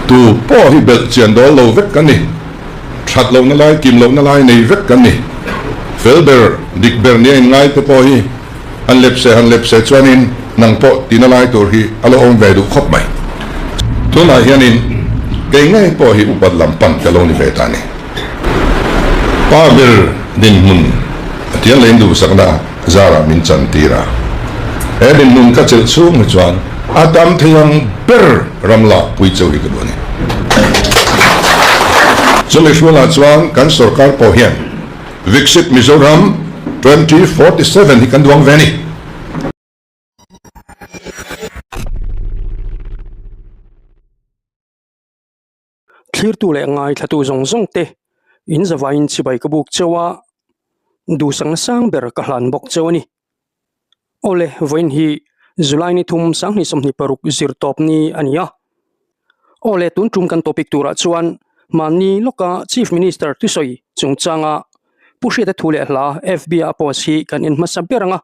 Tu pawh hi belh chian dawl lo vek kan ni. That lohna lai, kim lohna lai nei vek kan ni. Fel ber, dik ber nia inngai te pawh hi han lep se, han lep se chuanin nang pawh tina lai tur hi a lo awm ve duh khawp mai. Tunah hianin kei ngei pawh hi upat lam pan ka lo ni ve ta ni. Pa ber dinhmun Pathian leh induhsakna zarah min chan tir a. He dinhmun ka chelh chhung hi chuan a tam thei ang ber ram lak pui chauh hi ka duh a ni. Chumi hrualah chuan kan sorkar pawh hian Viksit Mizoram 2047 hi kan duang ve a ni. Thlirtu leh ngaithlatu zawng zawng te in zavaiin chibai ka buk cheu a, duhsakna sang ber ka hlan bawk cheu a ni. Awle, vawiin hi July ni thum 2026 zir tawp ni a ni a. Awle, tun tum kan topic turah chuan mahni lawka Chief Minister thusawi chungchanga Pu Hriata thu leh hla FB a post hi kan en hmasa ber ang a.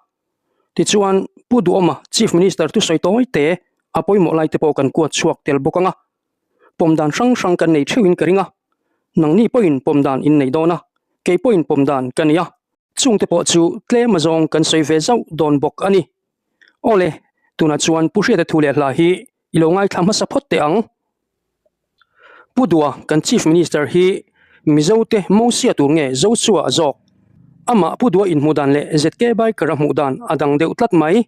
Tichuan, Pu Duhawma Chief Minister thusawi tawi te a pawimawh lai te pawh kan kuat chhuak tel bawk ang a. Pawm dan hrang hrang kan nei theuhin ka ring a, nangni pawhin pawm dan in nei dawn a, kei pawhin pawm dan ka nei a, chungte pawh chu tlem azawng kan sawi ve zauh dawn bawk a ni. Awle, tunah chuan Pu Hriata thu leh hla hi i lo ngaithla hmasa phawt teh ang. Pu Dua, kan Chief Minister hi Mizote Mosia tur nge Joshua a zawk? Amah Pu Dua inhmuh dan leh ZK Biker a hmuh dan a dang deuh tlat mai.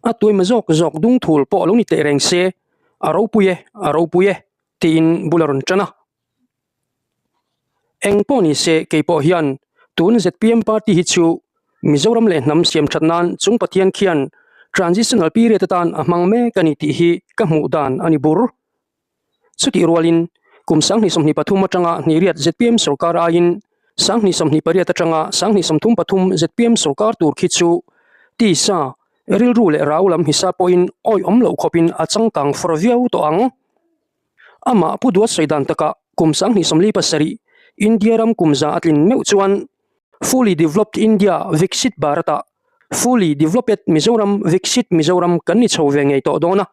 A tuaima zawk zawk dung thul pawh lo ni teh reng se, A ropui e, a ropui e, tiin bul a rawn tan a. Eng pawh ni se kei pawh hian tun zpm party hi chu Mizoram leh hnam siam that nan chung Pathian khian transitional period atan a hmang mek a ni tih hi ka hmuh dan a ni bur. Chutih rualin kum 2023 atanga hnihriat zpm sorkar aiin 2028 atanga 2033 zpm sorkar tur khi chu tisa Rilru leh rau lam hisa pawhin awihawm loh khawpin a changkang fawr viau tawh ang. Amah Pu Duat sawi dan takah kum 2047 India ram kum za a tlin meuh chuan Fully Developed India Viksit Bharat-ah Fully Developed Mizoram Viksit Mizoram kan ni chho ve ngei tawh dawn a.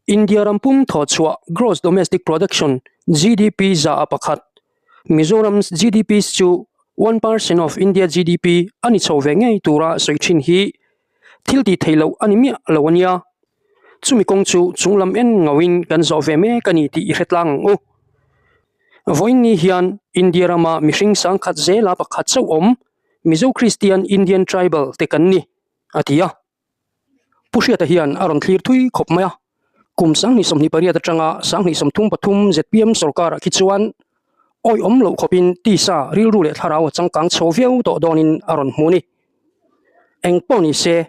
India ram pum thawhchhuah Gross Domestic Production, GDP, za a pakhat. Mizoram's GDP chu 1% of India GDP a ni chho ve ngei tura sawi thin hi thil tih theih loh a ni miah lo a nia. Chumi kawng chu chunglam en ngauhin kan zawh ve mek a ni tih i hre tlang ang u. Vawiin ni hian India rama mihring sangkhat zela pakhat chauh awm Mizo Kristian Indian Tribal te kan ni, a ti a. Pu Hriata hian a rawn thlir thui khawp mai a, kum 2028 atanga 2033 zpm sorkarah khi chuan awihawm loh khawpin tisa rilru leh thlarau a changkang chho viau tawh dawnin a rawn hmu a ni. Eng pawh ni se,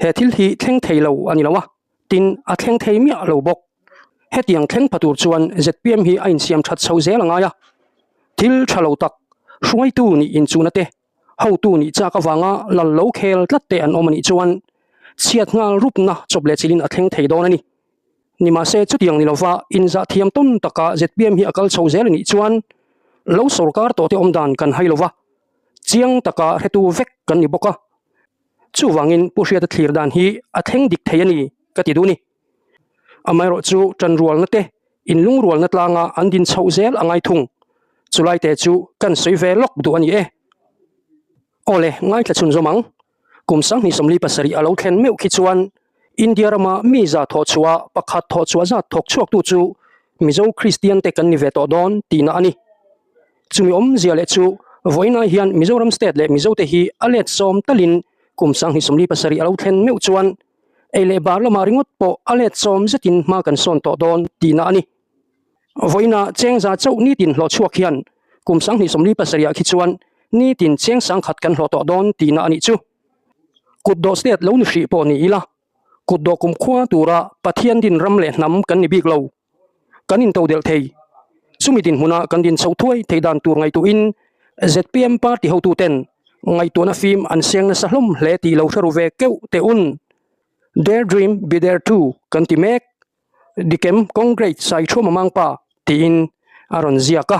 he thil hi thleng thei lo a ni lo a, tin a thleng thei miah lo bawk. Hetiang thleng pha tur chuan zpm hi a insiam that chho zel a ngai a, thil tha lo tak hruaitu nih inchuhna te, Hotu nih chak avanga lal lo khel tlat te an awm a nih chuan chhiat nghal rupna chawp leh chilhin a thleng thei dawn a ni. Nimahse chutiang ni lova inzah thiam tawn taka zpm hi a kal chho zel a nih chuan lo sorkar tawhte awm dan kan hai lova, chiang taka hretu vek kan ni bawk a. Chuvangin Pu Hriata thlir dan hi a thleng dik thei a ni ka ti duh ni. Amaherawh chu ṭanrualna te inlungrualna tlanga an din chhoh zel a ngai thung. Chulai te chu kan sawi ve lawk duh a ni e. Awle, ngaithla chhun zawm ang. Kum 2027 a lo thlen meuh khi chuan India rama mi za thawh chhuah pakhat thawh chhuah zat thawk chhuaktu chu Mizo Kristian te kan ni ve tawh dawn tihna a ni. Chumi awmzia leh chu vawiinai hian Mizoram state leh Mizo te hi a let sawm talin kum 2027 a lo thlen meuh chuan Ei leh bar lamah ringawt pawh a let sawm zetin hma kan sawn tawh dawn tihna a ni. Vawiina chengza chauh nitin hlawh chhuak hian kum 2027 ah khi chuan nitin cheng sangkhat kan hlawh tawh dawn tihna a nih chu. Kutdawh state lo ni hrih pawh ni ila, kutdawh kumkhua tura Pathian din ram leh hnam kan ni bik lo. Kan intodelh thei. Chumi dinhmuna kan din chho thuai thei dan tur ngaihtuahin zpm party hotuten ngaihtuahna fim an seng nasa hlawm hle tih lo hre ru ve keuh teh un. Dare dream be there too kan ti mek. Dikem Congrate Saithuama Mangpa tiin a rawn ziak a.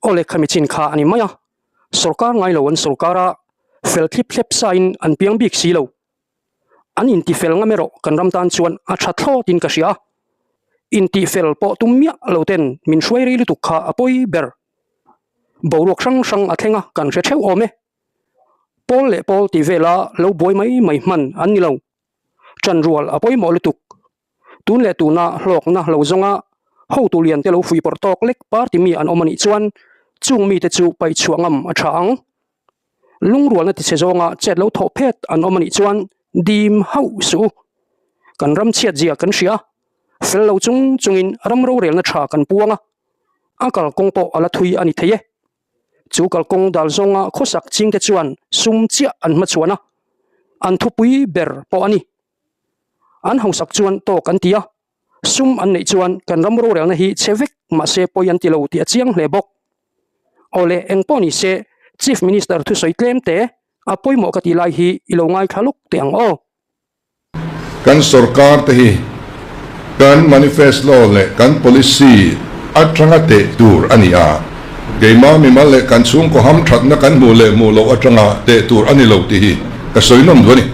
Awle khami chin kha a ni mai a. Sorkar ngai lo an sorkar a, fel thlip thlep sain an piang bik si lo. An intifel ngam erawh kan ram tan chuan a tha thlawtin ka hria. Intihfel pawh tum miah lo ten min hruai rei lutuk kha a pawi ber. Boruak hrang hrang a thleng a kan hre theuh awm e. Pawl leh pawl tih vela lo buai mai mai hman an ni lo. Ṭanrual a pawimawh lutuk. Tun leh tuna hlawkna lo zawnga hotu lian te lo fuihpawrh tawk lek party mi an awm a nih chuan chung mite chu paih chhuah ngam a tha ang. Lungrualna tichhe zawnga chet lo thawh phet an awm a nih chuan dim hauh suh u. Kan ram chhiat zia kan hria, fel lo chung chungin ram rorelna tha kan puang a, a kalkawng pawh a la thui a ni thei e. Chu kalkawng dal zawnga khawsak chingte chuan sum chiah an hmachhuan a, an thupui ber pawh a ni. An hausak chuan tawk an ti a, sum an neih chuan kan ram rorelna hi chhe vek mahse pawi an ti lo tih a chiang hle bawk. Awle engpawh ni se Chief Minister thusawi tlem te a pawimawh ka tih lai hi i lo ngaithla lawk teh ang aw. Kan sorkar te hi kan manifesto leh kan policy atanga teh tur a ni a, keimah mimal leh kan chhungkaw hamthatna kan hmuh leh hmuh loh atanga teh tur a ni lo tih hi ka sawi nawm duh a ni.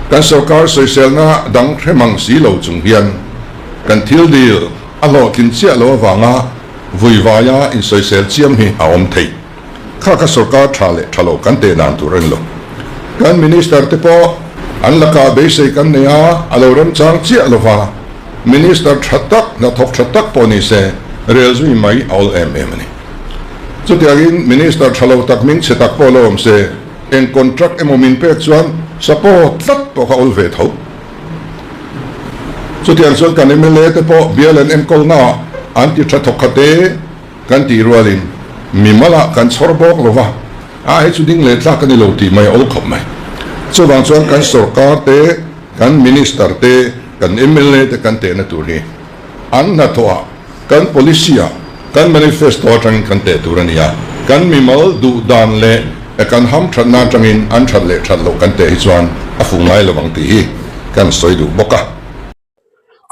Kan sorkar sawiselna dang hre mang si lo chung hian kan thil dil a hlawhtlin chiah lo avanga vuivaia insawisel chiam hi a awm thei. Kha kha sorkar tha leh tha lo kan teh dan tur a ni lo. Kan minister te pawh an lakah beisei kan nei a, a lo remchang chiah lo va, minister tha tak, hnathawk tha tak pawh ni se rel zui mai a awl em em a ni. Chutiangin minister tha lo tak hming chhe tak pawh lo awm se, Eng contract emaw min pek chuan support tlat pawh kha awl ve tho. Chutiang chuan kan mla te pawh bial an enkawlna ah an ti tha thawk kha te kan tih rualin mimal ah kan chhawr bawk lo va, a hei chu ding leh tlak a ni lo tih mai a awl khawp mai. Chuvang chuan kan sorkar te, kan minister te, kan mla te kan tehna tur hi an hnathawh ah Kan policy ah kan manifesto atangin kan teh tur a ni a, kan mimal duh dan leh kan ham thatna atangin an that leh that loh kan teh hi chuan a fuh ngai lo ang tih hi kan sawi duh bawk a.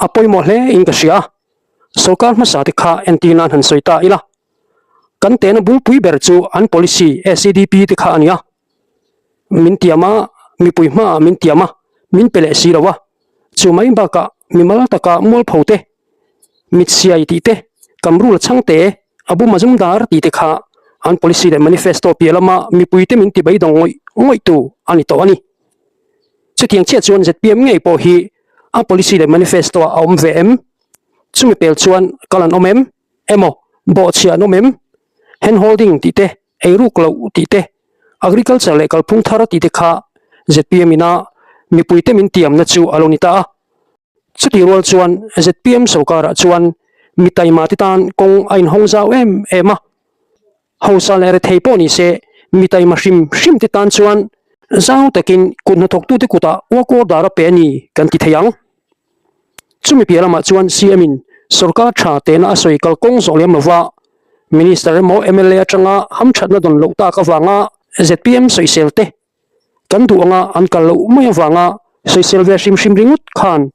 A pawimawh hle in ka hria a, sorkar hmasa te kha entir nan han sawi ta ila, kan tehna bulpui ber chu an policy SEDP te kha a ni a, min tiam a, mipui hmaah min tiam a, min pe leh si lo a, chu mai bakah mimal taka mualpho te Mitsiai tih te, Kamrul chhangte, Abu Mazumdar tih te kha an policy leh manifesto piah lama mipuite min ti beidawng ngawih ngawih tu a ni tawh a ni. Chutiang chiah chuan zpm ngei pawh hi a policy leh manifesto ah a awm ve em? Chumi pel chuan kal an awm em? Emaw bawhchhiah an awm em? Hand holding tih te, eiruk loh tih te, agriculture leh kalphung thar tih te kha zpm ina mipuite min tiamna chu a lo ni ta a. Chutih rual chuan zpm sorkarah chuan mi taima te tan kawng a inhawng zau em em a, hausa leh rethei pawh ni se mi taima hrim hrim te tan chuan zau takin kut hnathawktute kutah work order a pe a ni kan ti thei ang. Chumi piah lamah chuan CM in sorkar tha tehna a sawi kalkawng zawh lem lova Minister emaw mla atanga hamthatna dawn loh tak avanga zpm sawisel te Kan duh anga an kal loh mai avanga sawisel ve hrim hrim ringawt khan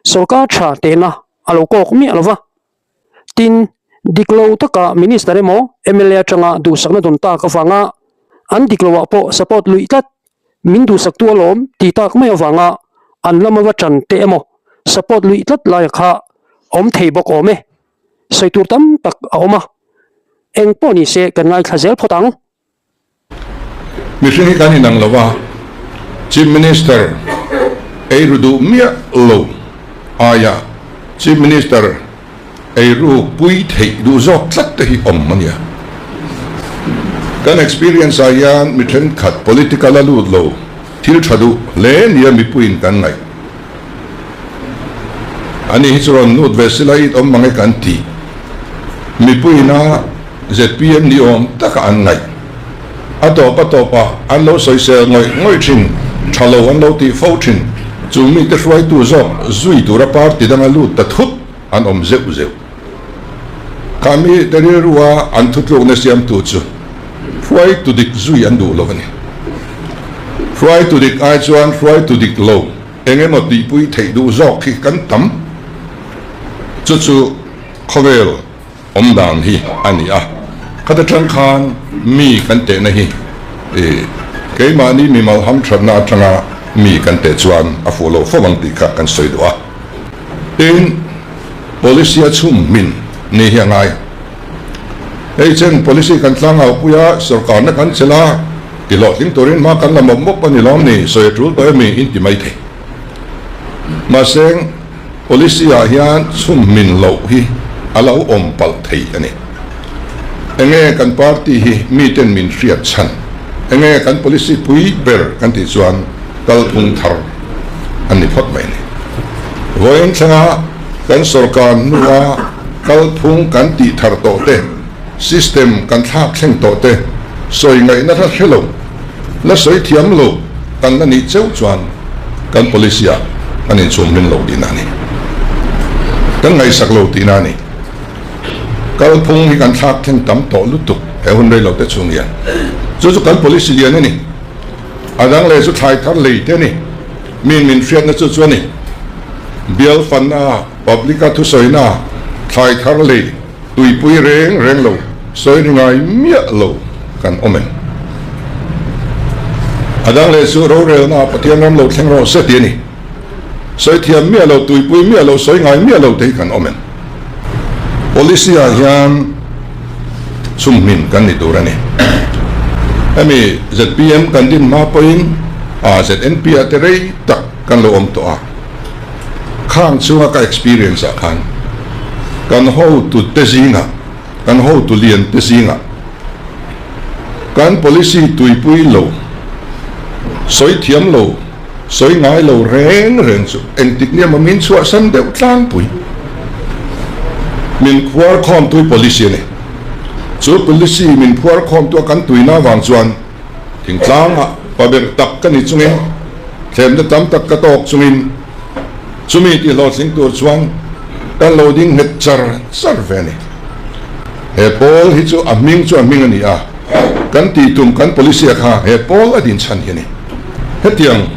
sorkar tha tehna a lo kawk miah lo va. Tin, dik lo taka Minister emaw mla atanga duhsakna dawn tak avanga an dik loah pawh support luih tlat, min duhsaktu alawm ti tak mai avanga an lama va tan te emaw support luih tlat laia kha awm thei bawk awm e. Sawi tur tam tak a awm a, eng pawh ni se kan ngaithla zel phawt ang. Mihring hi kan inang lo a, Chief Minister eiru duh miah lo aia Chief Minister eiru pui theih duh zawk tlat te hi awm a nia. Kan experience ah hian mi thenkhat political a lut lo, thil tha duh hle nia mipuiin kan ngaih. Ani hi chu rawn lut ve sila it awm mange kan ti. Mipuiin a. Zpm ni awm taka an ngaih. A tawp a tawp a an lo sawisel ngawih ngawih thin, tha lo an lo tih fo thin. Chu mite hruaitu zawk zui tura party danga lut ta thut an awm zeuh zeuh. Kha mite rilrua an thutlukna siamtu chu hruaitu dik zui an duh lo a ni. Hruaitu dik ai chuan hruaitu dik lo eng emaw tihpui theih duh zawk hi kan tam. Chu chu khawvel. Awm dan hi a ni a, khata tang khan mi kan tehna hi keimahni mimal hamthatna atanga mi kan teh chuan a fuh lo fo ang tih kha kan sawi duh a. Tin, policy a chhum hmin ni hi a ngai. Hei chen policy kan tlangau pui a, sorkarna kan chelh a, ti hlawhtling turin hma kan la mawp mawp a ni lawm ni, sawi a tul tawh emi in ti mai thei. Mahse, policy ah hian chhum hmin loh hi a lo awm palh thei a ni. Enge kan party hi miten min hriat chhan? Enge kan policy pui ber kan tih chuan kalphung thar a ni phawt mai a ni. Vawiin thlenga kan sorkar hnua kalphung kan tih thar tawh te, system kan thlak thleng tawh te sawi ngaihna hla hre lo, la sawi thiam lo kan la nih cheu chuan kan policy ah kan inchhum hmin lo tihna a ni. Kan ngaihsak lo tihna a ni. Kalphung hi kan thlak thleng tam tawh lutuk he hun rei lo te chhung hian. Chu chu kan policy lian a ni. A dang leh chu thlai thar lei te a ni. Min min hriatna chu chu a ni. Bial fanna, public a thusawina, thlai thar lei, tuipui reng reng lo, sawi ri ngai miah lo kan awm em? A dang leh chu rorelna Pathian ram lo thleng rawh se ti a ni. Sawi thiam miah lo, tuipui miah lo, sawi ngai miah lo te hi kan awm em? Policy ah hian chhumhmin kan ni tur a ni. Hemi zpm kan din hma pawhin a ZNP ah te rei tak kan lo awm tawh a. Khang chunga ka experience ah khan kan hotu te zingah, kan hotu lian te zingah kan policy tuipui lo, sawi thiam lo, Sawi ngai lo reng reng chu engtik nia maw min chhuahsan deuh tlangpui. Min phuar khawmtu policy a ni. Chu policy min phuar khawmtu a kan tuina avang chuan thingtlangah pa ber tak ka ni chungin thlemna tam tak ka tawk chungin chumi tihhlawhtling tur chuan kan lo ding nghet char char ve a ni. He pawl hi chu a hming chu a hming a ni a, kan tih tum kan policy a kha he pawl a din chhan hi a ni. Hetiang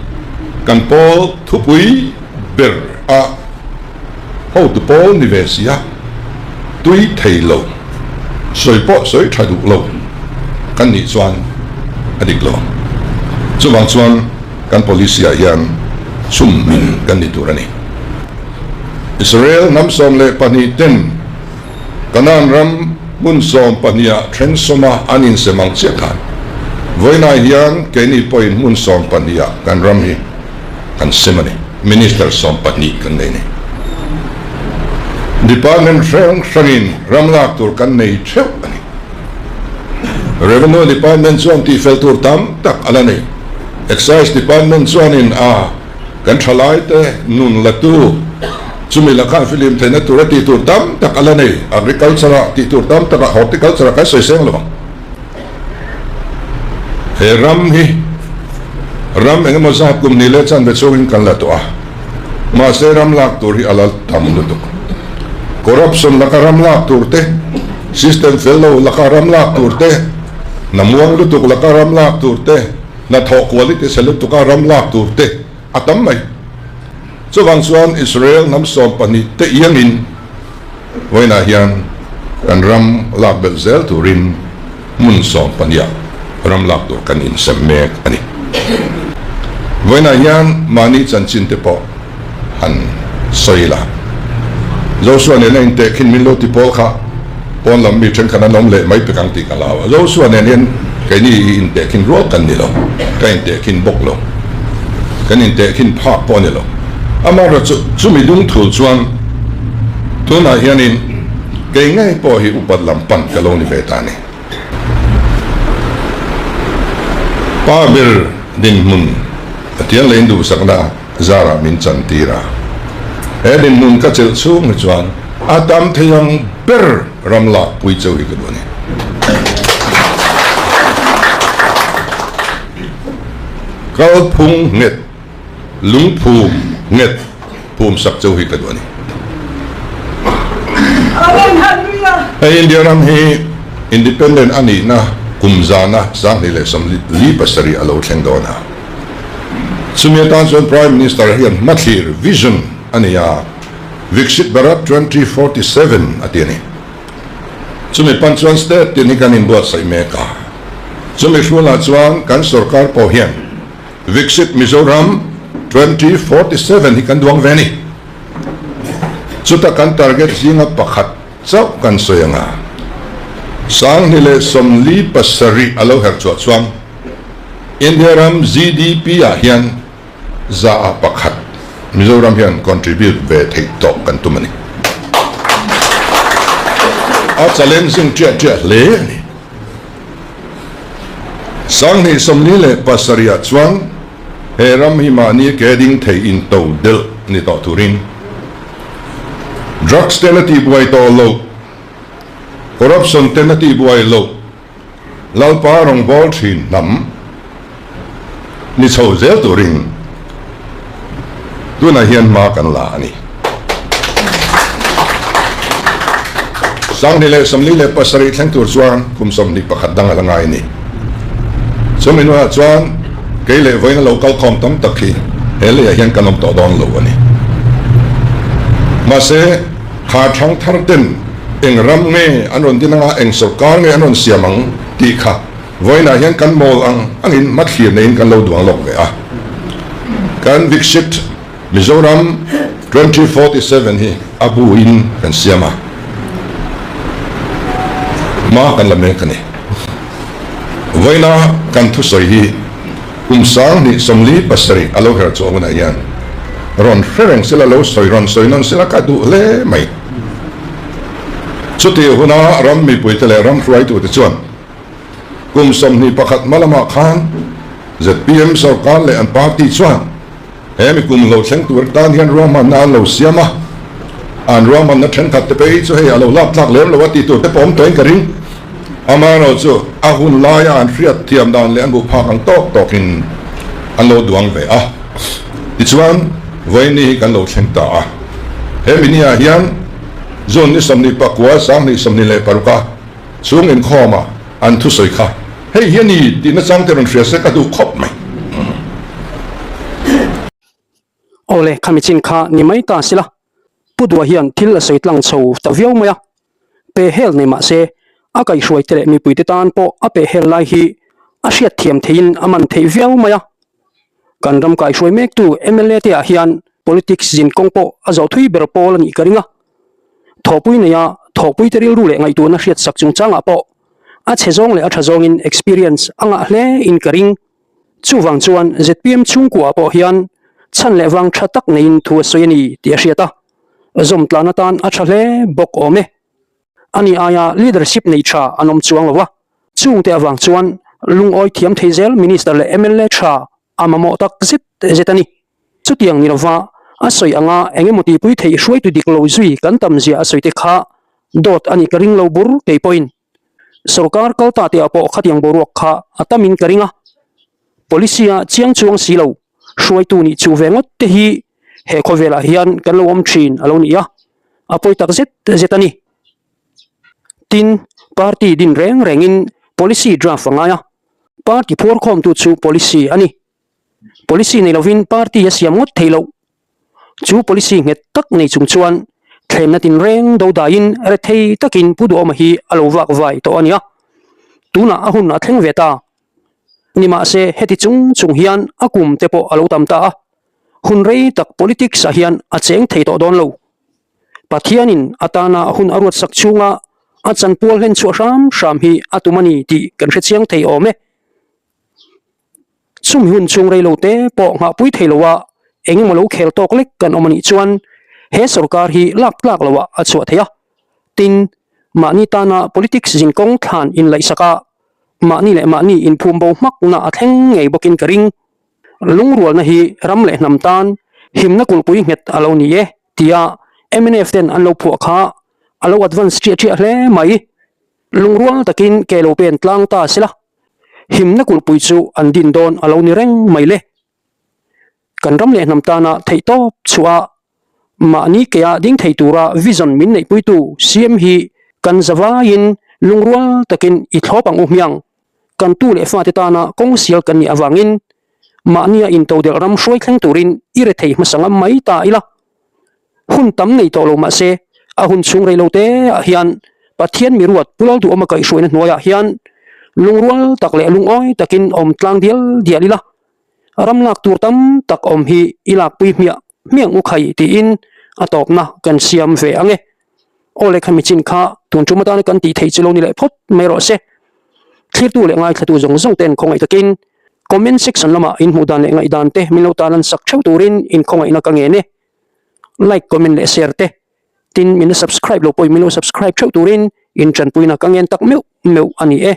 kan pawl thupui ber a hotu pawl ni ve si a, tui thei lo, sawi pawh sawi tha duh lo kan nih chuan a dik lo. Chuvang chuan kan policy ah hian chhum hmin kan ni tur a ni. Israel hnam 12 ten Kanaan ram hmun 12 ah then sawma an insem ang chiah khan vawiinah hian keini pawhin hmun 12 ah kan ram hi kan sem a ni. Minister 12 kan nei a ni. Department hrang hrangin ram lak tur kan nei theuh a ni. Revenue Department chuan tihfel tur tam tak a la nei. Excise Department chuanin a. Kan thalaite nun latu chumi lakah filim theihna tura tih tur tam tak a la nei. Agriculture-ah tih tur tam takah horticulture-ah kan sawi seng lo ang. He ram hi ram eng emaw zat kum ni leh chanve chungin kan la tawh a, mahse ram lak tur hi a la tam lutuk. Corruption laka ram lak tur te, system fel lo laka ram lak tur te, hnamuang lutuk laka ram lak tur te, Hnathawh quality chhe lutuka ram lak tur te a tam mai. Chuvang chuan Israel hnam 12 te iangin vawiinah hian kan ram lak belh zel turin hmun 12 ah ram lak tur kan insem mek a ni. Vawiinah hian mahni chanchin te pawh han sawi la. Joshua nena intehkhin min lo ti pawl kha pawn lam mi thenkhat an awm leh mai pek ang tih ka hlau a. Joshua nen hian keini hi intehkhin rual kan ni lo, ka intehkhin bawk lo, kan intehkhin phak pawh a ni lo. Amaherawhchu chumi dungthul chuan tunah hianin kei ngei pawh hi upat lam pan ka lo ni ve ta a ni. Pa ber dinhmun Pathian leh induhsakna zarah min chantir a. He dinhmun ka chelh chhung hi chuan a tam thei ang ber ram lak pui cheu hi ka duh a ni. Kalphung nghet, lungphum nghet phum sak cheu hi ka duh a ni. Hei India ram hi Independent a nihna kum zana 2047 a lo thleng dawn a. Chumi atan chuan Prime Minister hian hmathlir, vision, a nei a, Viksit Bharat 2047 a ti a ni. Chumi pan chuan state tin hi kan inbuatsaih mek a. Chumi hrualah chuan kan sorkar pawh hian Viksit Mizoram 2047 hi kan duang ve a ni. Chuta kan target zinga pakhat chauh kan sawi ang a, 2027 a lo herh chhuah chuan India ram GDP ah hian 1% Mizoram hian contribute ve theih tawh kan tum a ni. A challenging ṭiah ṭiah hle a ni. 2047 ah chuan he ram hi mahni ke ding thei in to delh ni tawh turin drugs ten a tihbuai tawh loh, corruption ten a tihbuai loh, Lalpa rawngbâwl ṭhin hnam ni chho zel turin tunah hian hma kan la a ni. 2047 thleng tur chuan kum 21 dang a la ngai a ni. Chumi hnuaiah chuan kei leh vawiin a lo kal khawm tam tak hi he leiah hian kan awm tawh dawn lo a ni. Mahse, kha thang thar ten eng ram nge an rawn din anga eng sawrkar nge an rawn siam ang tih kha vawiinah hian kan mawl ang angin hmathlir neiin kan lo duang lawk ve a. Kan Viksit Mizoram 2047 hi a buin kan siam a, hma kan la mek a ni. Vawiina kan thusawi hi kum 2047 a lo her chhuah hunah hian rawn hre reng sela, lo sawi rawn sawi nawn sela ka duh hle mai. Chutih huna ram mipuite leh ram hruaitute chuan kum 21 hma lamah khan zpm sorkar leh an party chuan He mi kum lo thleng tur tan hian ruahmanna an lo siam a, an ruahmanna thenkhat te phei chu hei a lo lak tlak lem lo a tih tur te pawh awm tawhin ka ring. Amaherawh chu a hun laia an hriat thiam dan leh an hmuh phak ang tawk tawkin an lo duang ve a. Tichuan, vawiin ni hi kan lo thleng ta a. He mi niah hian June ni 29 2026 a Chung inkhawma an thusawi kha hei hi a ni tih nachang te rawn hria se ka duh khawp mai. Awle, khami chin kha ni mai ta sila. Pu Dua hian thil a sawi tlang chho ta viau mai a, pe hel nei mah se a kaihhruai te leh mipuite tan pawh a pe hel lai hi a hriat thiam theihin a man theih viau mai a. Kan ram kaihhruai mektu mla te ah hian politics zin kawng pawh a zawh thui ber pawl a nih ka ring a. Thawhpui neia thawhpui te rilru leh ngaihtuahna hriat sak chungchangah pawh a chhe zawng leh a tha zawngin experience a ngah hle in ka ring. Chuvang chuan zpm chhungkuaah pawh hian chhan leh vang tha tak neiin thu a sawi a ni tih a hriat a, zawm tlan atan a tha hle bawk awm e. Ani aia leadership nei tha an awm chuang lo a, chungte avang chuan lungawi thiam thei zel minister leh mla tha a mamawh tak zet zet a ni. Chutiang ni lova a sawi anga eng emaw tihpui theih hruaitu dik lo zui kan tam zia a sawi te kha dawt a nih ka ring lo bur kei pawhin sorkar kal ta teh ah pawh khatiang boruak kha a tamin ka ring a. Policy a chiang chuang si lo hruaitu nih chu ve ngawt te hi he khawvelah hian kan lo awm thin a lo ni a, a pawi tak zet zet a ni. Tin, party din reng rengin policy draft a ngai a, party phuarkhawmtu chu policy a ni. Policy nei lovin party a siam ngawt thei loh. Chu policy nghet tak nei chung chuan thlemna tinreng do daiin rethei takin Pu Duhawma hi a lo vak vai tawh a nia. Tunah a hun a thleng ve ta. Nimahse heti chung chung hian a kum te pawh a lo tam ta a, hun rei tak politics ah hian a cheng thei tawh dawn lo. Pathianin a tana hun a ruatsak chhunga a chanpual hlen chhuah hram hram hi a tum a ni tih kan hrechiang thei awm e. Chumi hun chhung rei lo te pawh nghahpui thei lo a, eng emaw lo khel tawk lek kan awm a nih chuan he sorkar hi lak tlak lo ah a chhuah thei a. Tin, mahni tana politics zinkawng thlan inlaihsak a, mahni leh mahni inphum bo hmakna a thleng ngei bawkin ka ring. Lungrualna hi ram leh hnam tan himna kulhpui nghet a lo ni e tia mnf ten an lo phuah kha a lo advance ṭiah ṭiah hle mai. Lungrual takin ke lo pen tlang ta sela. Himna kulhpui chu an din dawn a lo ni reng mai le. Kan ram leh hnam tana theihtawp chhuah a, mahni kea ding thei tura vision min neihpuitu CM hi kan zavaiin lungrual takin i thlawp ang u hmiang. Kan tu leh fate tana kawng sial kan nih avangin mahnia intodelh ram hruai thleng turin i rethei hmasa ngam mai ta ila. Hun tam nei tawh lo mah se, a hun chhung rei lo te ah hian Pathian mi ruat Pu Lalduhawma kaihhruaina hnuaiah hian lungrual tak leh lungawi takin awm tlang dial dial ila, ram lak tur tam tak awm hi i lakpui hmiah hmiang u khai tiin. a tawpna kan siam ve ang e. Aw le khami chin kha tun tum atana kan tih theih chu lo ni leh phawt mai rawh se. Thlirtu leh ngaithlatu zawng zawng ten khawngaih takin comment section lamah in hmuh dan leh ngaihdan te min lo tan an sak theuh turin in khawngaihna ka ngen e. Like, comment leh share te tin min la subscribe lo pawhin min lo subscribe theuh turin in tanpuina ka ngen tak meuh meuh a ni e.